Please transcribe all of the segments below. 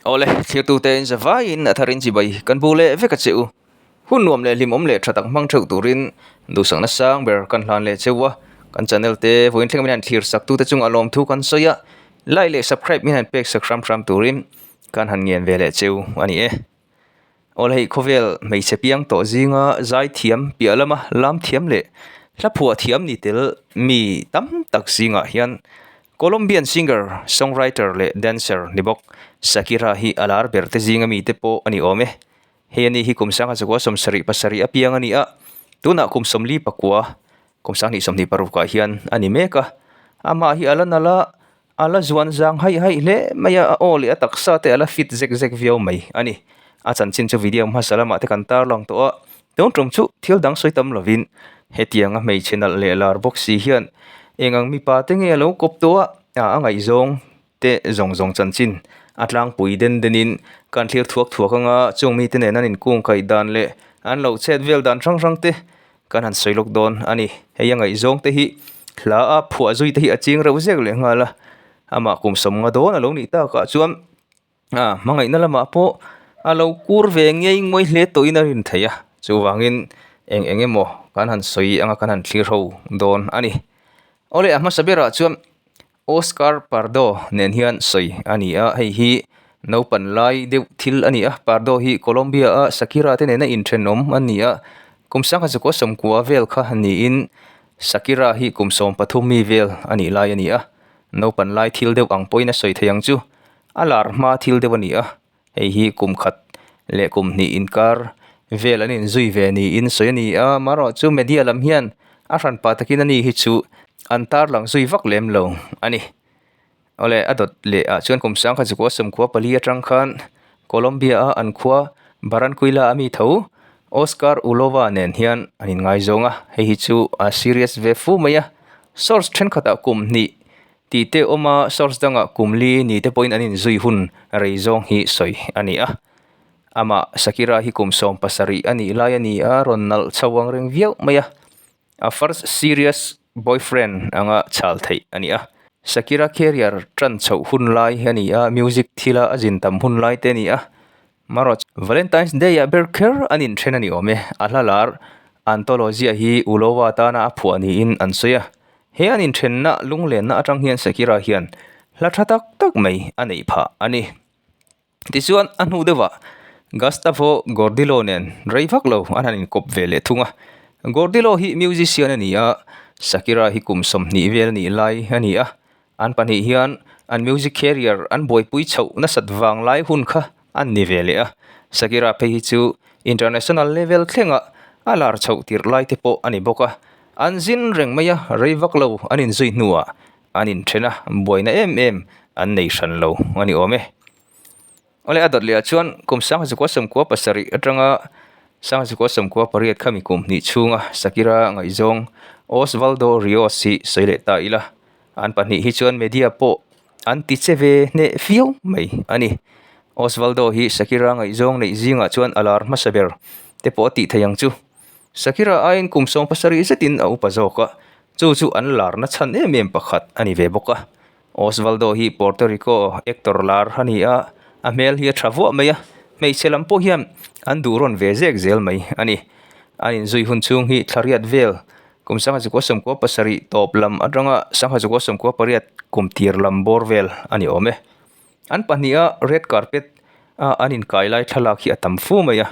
Awle, thirtute in zavaiin a tharin chibai kan bu leh vek a che u. Hun nuam leh hlimawm leh tha tak hmang theuh turin duhsakna sang ber kan hlan leh cheu a. Kan channel te vawiin thleng min han thlir sak tute chungah lawmthu kan sawi a, like leh subscribe min han pek sak hram hram turin kan han ngen ve leh cheu a ni e. Awle hei khawvel hmeichhe piang tawh zinga zaithiam piah lama lam thiam leh hla phuah thiam ni tel mi tam tak zingah hian Colombian singer, songwriter leh dancer ni bawk Shakira hi a lar ber te zinga mite pawh a ni awm e. Hei ani hi kum sangha chakua sawmsarih pasarih a piang a ni a, tunah kum sawmli pakua, kum sanghnih sawmhnih parukah hian a ni mek a. Amah hi a la nalh a, a la zuan zang haih haih hle mai a, a aw leh a taksa te a la fit zek zek viau mai a ni. A chanchin chu video hmasa lamah te kan tarlang tawh a, tun tum chu thil dang sawi tam lovin hetianga hmeichhe nalh leh lar bawk si hian eng ang mipa te nge a lo kawp tawh a, a ngaihzawng te zawng zawng chanchin a tlangpui den denin kan thlir thuak thuak anga chung mite nen an inkung kaih dan leh an lo chet vel dan hrang hrang te kan han sawi lawk dawn a ni. Hei a ngaihzawng te hi hla a phuah zui te hi a ching reuh zek leh nghal a, amah kum sawmnga dawn a lo nih takah chuan a hmangaihna lamah pawh a lo kur ve ngei ngawi hle tawhin a rin theih a, chuvangin eng eng emaw kan han sawi anga kan han thlir ho dawn a ni. Awle a hmasa berah chuan Oscar Pardo nen hian sawi a ni a, hei hi naupan lai deuh thil a ni a, Pardo hi Colombia a Shakira te nena inthenawm a ni a, kum sangha zakua sawmkua vel kha niin Shakira hi kum 13 mi vel a nih lai a ni a, naupan lai thil deuh ang pawhin a sawi thei ang chu, a lar hma thil deuh a ni a, hei hi kum khat leh kum hnih inkar vel an inzui ve niin sawi a ni a, amaherawh chu media lam hian a hranpa takin ani hi chu an tarlang zui vak lem lo a ni. Awle a dawt leh ah chuan kum sangkhat zakua sawmkhua pali atang khan Colombia a an khua Barranquilla a mi tho Oscar Ulloa nen hian an inngaizawng a, hei hi chu a serious ve fu mai a, source thenkhatah kum hnih Tih te awm a, source dangah kum li ni te pawhin an inzui hun rei zawng hi sawi a ni a. Amah Shakira hi kum 17 a nih lai a ni a, rawn nalh chho ang reng viau mai a. A first serious boyfriend anga chhal theih a ni a. Shakira career tan chhoh hun lai a ni a, music thila a zin tam hun lai te a ni a. Marawh Valentine's Day ah ber kher an inthen a ni awm e, a hla lar Antologia hi Ulova tana a phuah niin an sawi a. He an inthenna lunglenna atang hian Shakira hian hla tha tak tak mai a neih phah a ni. Tichuan a hnu deuhah Gustavo Gordillo nen rei vak lo an han inkawp ve leh thung a. Gordillo hi musician a ni a, Shakira hi kum 20 vel a nih lai a ni a. An pahnih hian an music career an buaipui chhoh nasat vang lai hun kha an ni ve leh a. Shakira phei hi chu international level thlenga a lar chhoh tirh lai te pawh a ni bawk a. An zin reng mai a, rei vak lo an inzui hnuah an inthen a, buaina em em an nei hran lo a ni awm e. Awle a dawt leh ah chuan kum sangha zakua sawmkua pasarih atanga sangha zakua sawmkua pariat khami kum hnih chhunga Shakira ngaihzawng Osvaldo Rios hi sawi leh ta ila. An pahnih hi chuan media pawh an ti che ve hneh viau mai a ni. Osvaldo hi Shakira ngaihzawng neih zingah chuan a lar hmasa ber te pawh a tih thei ang chu. Shakira aiin kum 17 zetin a upa zawk a, chu chu an larna chhan em em pakhat a ni ve bawk a. Osvaldo hi Puerto Rico actor lar a ni a, a hmel hi a tha vuah mai a, hmeichhe lam pawh hian an duh rawn ve zek zel mai a ni. An inzui hun chhung hi thlariat vel kum sangha zakua sawmkua pasarih tawp lam atanga sangha zakua sawmkua pariat kum tir lam bawr vel a ni awm e. An pahniha red carpet a an inkai lai thlalak hi a tam fu mai a.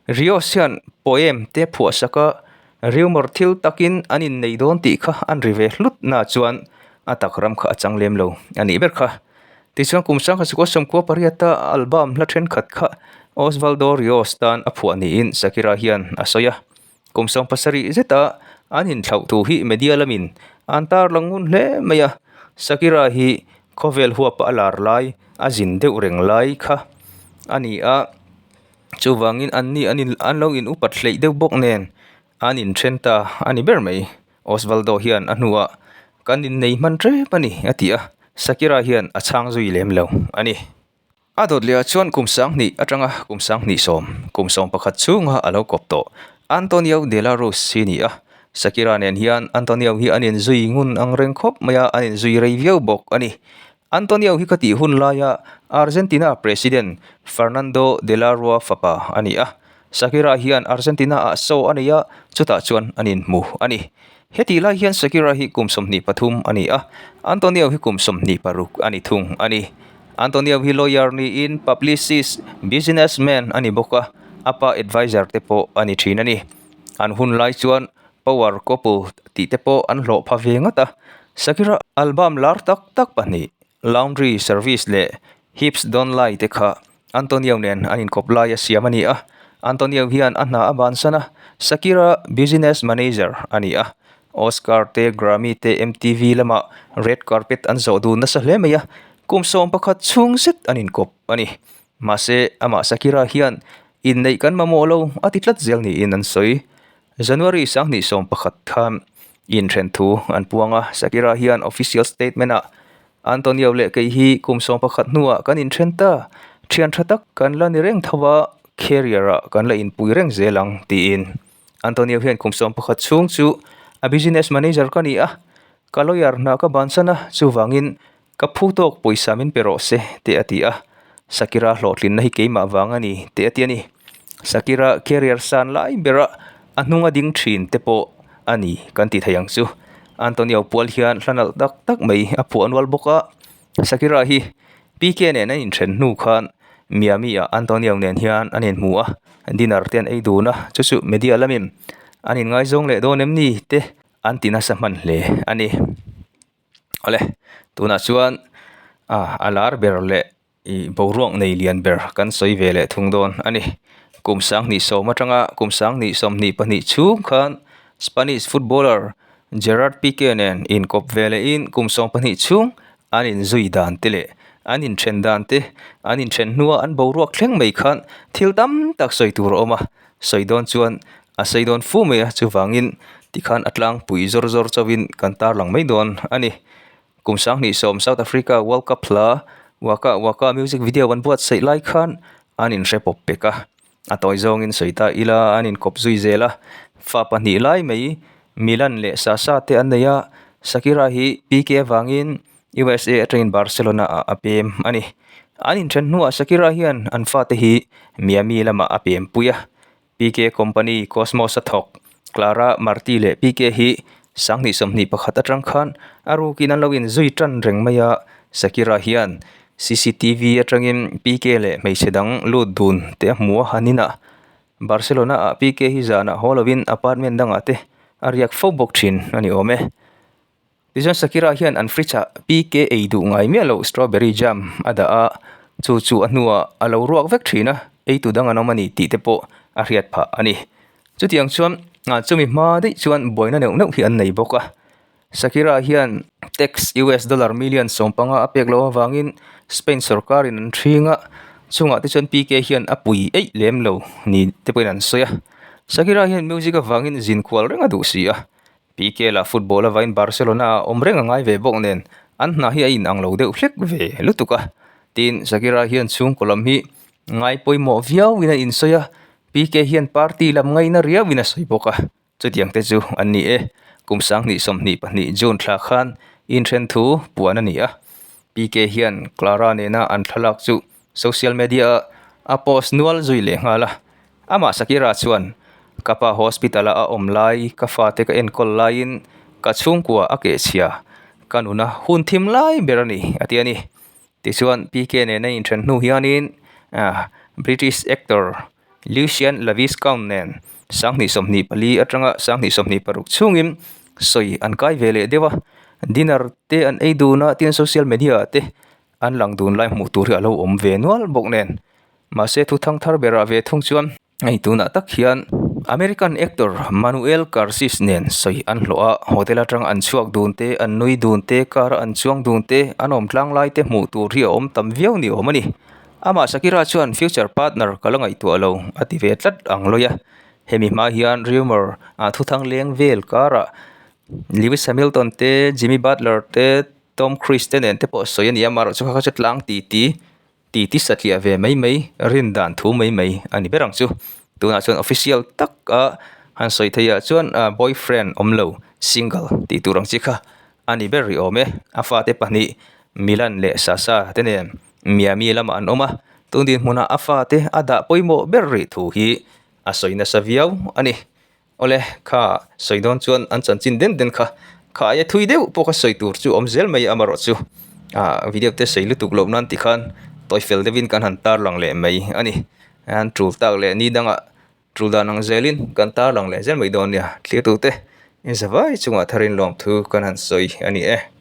Rios hian poem te phuah sak a, rumour thil takin an innei dawn tih kha an ri ve hlut na chuan a tak ram kha a chang lem lo a nih ber kha. Tichuan kum sangha sikua sawmkua pariata album hla thenkhat kha Osvaldo Rios tan a phuah niin Shakira hian a sawi a. Kum 70 zeta an inthlauh thu hi media lamin an tarlang ngun hle mai a, Shakira hi khawvel huapa a lar lai a zin deuh reng lai kha a ni a, chuvangin anni an in an lo in upat hleih deuh bawk nen an inthen ta a ni ber mai. Osvaldo hian a hnuah kan innei hman tep a ni a ti a, Shakira hian a chhang zui lem lo a ni. A dawt leh ah chuan kum 2000 atanga kum 2010, kum 11 chhunga a lo kawp tawh Antonio de la Ruz hi ni a. Shakira nen hian Antonio hi an inzui ngun ang reng khawp mai a, an inzui rei viau bawk a ni. Antonio hi ka tih hun laia Argentina President Fernando de la Rua fapa a ni a. Shakira hian Argentina-ah show a nei a, chutah chuan an inhmu a ni. Hetih lai hian Shakira hi kum 23 a ni a, Antonio hi kum 26 a ni thung a ni. Antonio hi lawyer niin publicist, businessman a ni bawk a, a pa adviser te pawh a ni thin a ni. An hun lai chuan power couple tih te pawh an hlawh pha ve ngat a. Shakira album lar tak tak pahnih, Laundry Service leh Hips Don't Lie te kha Antonio nen an inkawp lai a siam a ni a. Antonio hian a hna a bansan a, Shakira business manager a ni a. Oscar te, Grammy te, MTV lamah red carpet an zawh dun nasa hle mai a, kum 11 chhung zet an inkawp a ni. Mahse, amah Shakira hian inneih kan mamawh lo a ti tlat zel niin an sawi. January 2011 khan inthen thu an puang a, Shakira hian official statement ah Antonio leh kei hi kum 11 hnuah kan inthen ta, thian tha tak kan la ni reng tho a, career ah kan la inpui reng zel ang tiin. Antonio hian kum 11 chhung chu a business manager ka ni a, ka lawyer hna ka bansan a, chuvangin Ka phu tawk pawisa min pe rawh se, teh a ti a. Shakira hlawhtlinna hi keimah vang a ni, teh a ti a ni. Shakira career san lai bera a hnung a ding thin te pawh a ni kan ti thei ang chu. Antonio pual hian hla nalh tak tak mai a phuah nual bawk a. Shakira hi Pique nen an inthen hnu khan Miami ah Antonio nen hian an inhmu a, dinner te an ei dun a, chu chu media lamin an inngaizawng leh dawn em ni te an ti nasa hman hle a ni. Awle, tunah chuan ah a lar ber leh ih boruak nei lian ber kan sawi ve leh thung dawn a ni. Kum 2010 atanga kum 2022 chhung khan Spanish footballer Gerard Pique nen inkawp ve lehin kum 12 chhung an inzui dan te leh an inthen dan te, an inthen hnua an boruak thleng mai khan thil tam tak sawi tur a awm a. Sawi dawn chuan a sawi dawn fu mai a, chuvangin tikhan a tlangpui zawr zawr chauhin kan tarlang mai dawn a ni. Kum 2010 South Africa World Cup hla Waka Waka music video an buatsaih lai khan an inhre pawp pek a, a tawi zawngin sawi ta ila an inkawp zui zel a, fa pahnih lai mai Milan leh Sasha te an nei a, Shakira hi Pique avangin USA atangin Barcelona ah a pem a ni. An inthen hnuah Shakira hian an fate hi Miami lamah a pem pui a. Pique company Cosmos a thawk. Clara Marti leh Pique hi 2021 atang khan a rukin an lo inzui tan reng mai a. Shakira hian CCTV atangin Pique leh hmeichhe dang lut dun te a hmu a han inah Barcelona ah Pique hi zanah haw lovin apartment dangah te a riak fo bawk thin a ni awm e. Tichuan Shakira hian an fridge ah Pique ei duh ngai miah loh strawberry jam a dah a, chu chu a hnuah a lo ruak vek thin a, eitu dang an awm a ni tih te pawh a hriat phah a ni. Chutiang chuan chumi hma daih chuan buaina neuh neuh hi an nei bawk a. Shakira hian tax US dollar million 15 a pek loh avangin Spain sorkarin an hring a, chungah te chuan Pique hian a pui eih lem lo ni te pawhin an sawi a. Shakira hian music avangin zin kual reng a duh si a, Pique lah football avain Barcelona ah awm reng a ngai ve bawk nen an hna hi a inang lo deuh hlek ve lutuk a. Tin, Shakira hian chhungkaw lam hi ngai pawimawh viauin a insawi a, Pique hian party lam ngaina riauin a sawi bawk a. Chutiang te chu an ni e. Kum 2022 June thla khan inthen thu puan a ni a. Pique hian Clara nena an thlalak chu social media ah a post nual zui leh nghal a. Amah Shakira chuan, Ka pa hospital-a a awm lai, ka fate ka enkawl laiin ka chhungkua a kehchhia, ka nuna hun thim lai ber a ni, a ti a ni. Tichuan, Pique nena inthen hnu hianin British actor Lucien Laviscount nen 2024 atanga 2026 chhungin sawi an kai ve leh deuh a, dinner te an ei dun a, tin social media-ah te an lang dun lai hmuh tur hi a lo awm ve nual bawk nen. Mahse thu thang thar berah ve thung chuan hei tunah tak hian American actor Manuel Garces nen sawi an hlawh a, hotel atang an chhuak dun te, an nui dun te, car a an chuang dun te, an awm tlang lai te hmuh tur hi a awm tam viau ni awm a ni. Amah Shakira chuan future partner ka la ngaihtuah lo a ti ve tlat ang lawi a. Hemi hma hian rumour ah thuthang leng vel karah Lewis Hamilton te, Jimmy Butler te, Tom Cruise te nen te pawh sawi a ni a, amaherawhchu kha kha chu tlang ti ti. Ti ti satliah ve mai mai, rin dan thu mai mai a ni ber ang chu. Tunah chuan official tak a han sawi theih ah chuan boyfriend awm lo, single tih tur ang chi kha a ni ber rih awm e. A fate pahnih. Milan leh Sasha te nen Miami lamah an awm a, tun dinhmunah a fate a dah pawimawh ber rih thu hi a sawi nasa viau a ni. Awle, kha sawi dawn chuan an chanchin den den kha kha aia thui deuh pawh kha sawi tur chu awm zel mai amarawh chu ah video te sawi lutuk loh nan tikhan tawi fel deuhin kan han tarlang leh mai a ni. An tul tak leh ni dangah tul dan ang zelin kan tarlang leh zel mai dawn nia. Thlir tute in zavai chungah tharin lawmthu kan han sawi a ni e.